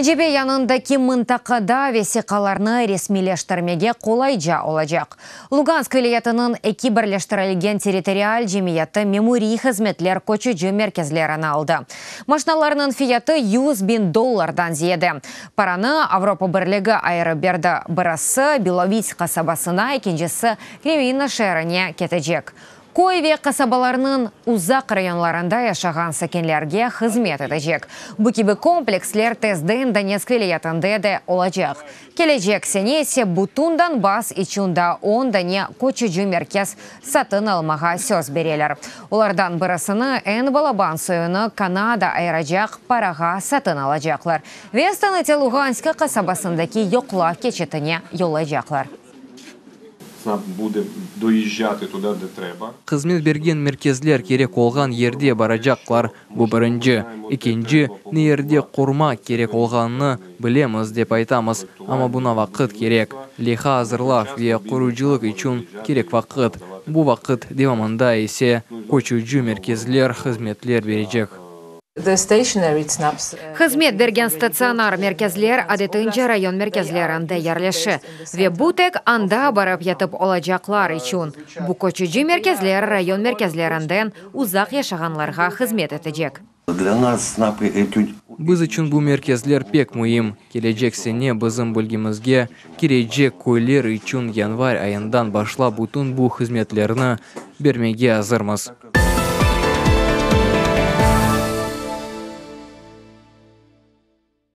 Cebe yanındaki mıntaqada vesiqalarnı resmiyleştirmege qolayca olacaq. Lugansk vilâyetiniñ eki birleştirilgen territorial cemiyeti memuriy hızmetler köçüci merkezlerini aldı. Maşnalarnıñ fiyatı 100 biñ dollardan ziyade. Paranı Avropa Birligi ayırıp berdi. Birisi Bilovitsa qasabasına, ekincisi Kreminna şeerine ketecek. Köy ve qasabalarnıñ uzaq rayonlarında yaşağan sakinlerge hızmet etecek. Bu kibi kompleksler tezden Donetsk vilâyetinde de olacaq. Kelecek sene ise bütün Donbass içün daa 10 dane köçüci merkez satın almağa söz bereler. Olardan birisini eñ balaban soyunı Kanada ayıracaq parağa satın alacaqlar. Ve Stanıtsâ Luganska qasabasındaki yoqlav keçitine yollaycaqlar. ЦНАП буде доїжджати туди, де треба. Hızmet bergen merkezler kerek olğan yerde baracaqlar. Bu birinci. Ekinci, ne yerde qurmaq kerek olğanını bilemiz dep aytamız, amma buña vaqıt kerek. Leyha azırlav ve qurucılıq içün kerek vaqıt. Bu vaqıt devamında ise köçüci merkezler hızmetler berecek. The stationary ЦНАПs Hızmet bergen statsionar merkezler adetince rayon merkezlerinde yerleşe. Ve bu tek anda barıp yetip olacaqlar içün. Bu köçüci merkezler rayon merkezlerinden uzaq yaşağanlarğa hızmet etecek. Для нас ЦНАПы эти Biz içün bu merkezler pek müim. Kelecek sene bizim bölgemizge kirecek köyler içün yanvar ayından başlap bütün bu hızmetlerni bermege azırmız.